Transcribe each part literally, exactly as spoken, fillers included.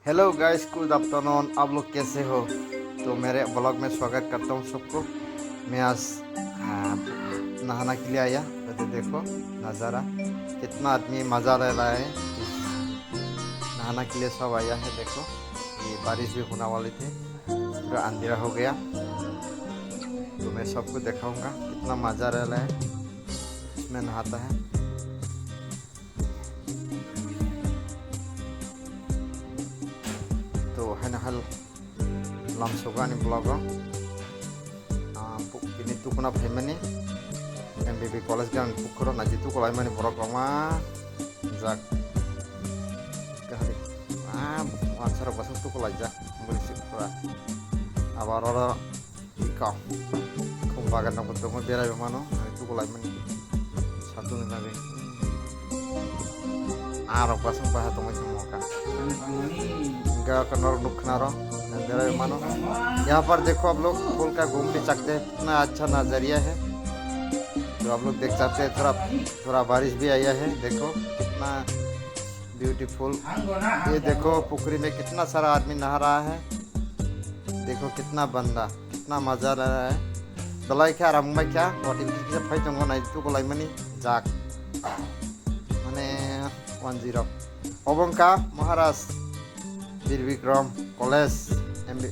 Hello guys, good afternoon. आप लोग कैसे हो? तो मेरे ब्लॉग में स्वागत करता हूँ सबको। मैं आज, आ, नहाना के लिए आया। तो देखो नज़ारा, कितना आदमी मज़ा ले रहा है। इस नहाना के लिए सब आया है। देखो, ये बारिश भी होने वाली थी, पूरा अंधेरा हो गया। तो मैं सबको दिखाऊंगा कितना मज़ा ले रहा है, इसमें नहाता है। To haino hal lamsogo ani vlog o. Ah, pu-, tini tukuna phaimani M B B college gan pukhoro naji tukulaimani borok rok ma jak. Kahari. Ah, wansarok basang tukulaijak. Muli si pura. Abar oro Iko. Khum bagan rokbo tongo, berai mano, ani tukulaimani. Satuni bagwi. Arok basang baha tongwi tongmo ka. Ga ka norok nuk khna ro, berai mano. यहाँ पर देखो आप लोग, फूल का घूम भी सकते हैं, कितना अच्छा नजरिया है। तो आप लोग देख सकते हैं, थोड़ा, थोड़ा बारिश भी आया है, देखो कितना ब्यूटीफुल। ये देखो पुखरी में कितना सारा आदमी नहा रहा है। देखो कितना बंदा, कितना मजा ले रहा है। Belai khe aram wngbai kha, watwi kisa phai tongo, nai tukulaimani jak. Mane one zero. Obo wngkha Maharaj Bir Bikram College, M B.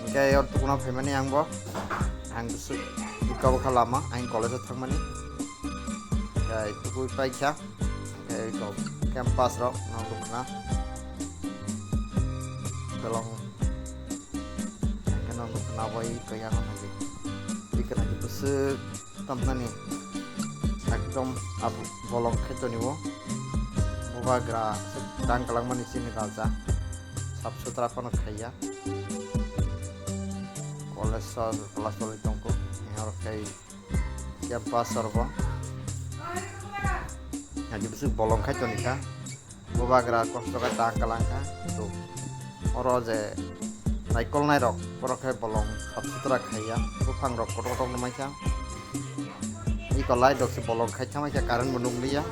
Hingke yor tukuna phaimani ang bo. Ang bwswk iko bwkha lama, ang college o thangmani. Hingke tukui paikha. Hingke iko campus rok no nukna. Belong. Hingke no nukna bai iko yang nagi. Iko nagi bwswk. Tamnani ekdom abo bolong khe toniwo. Bubagra se tang kalangmani chini raja. Sap sutra phano khaiya. College o class choli tongkho. Hor khai campus o bo. Hadi bwswk bolong khai tonikha. Bubagra kosto khe ta kalang kha. To oro je naikol nairok, borok khe bolong sap sutra khaiya, buphang rok kotor kotor nw maikha. Iko light rok se bolong khai thangmaikha, current bo nukliya.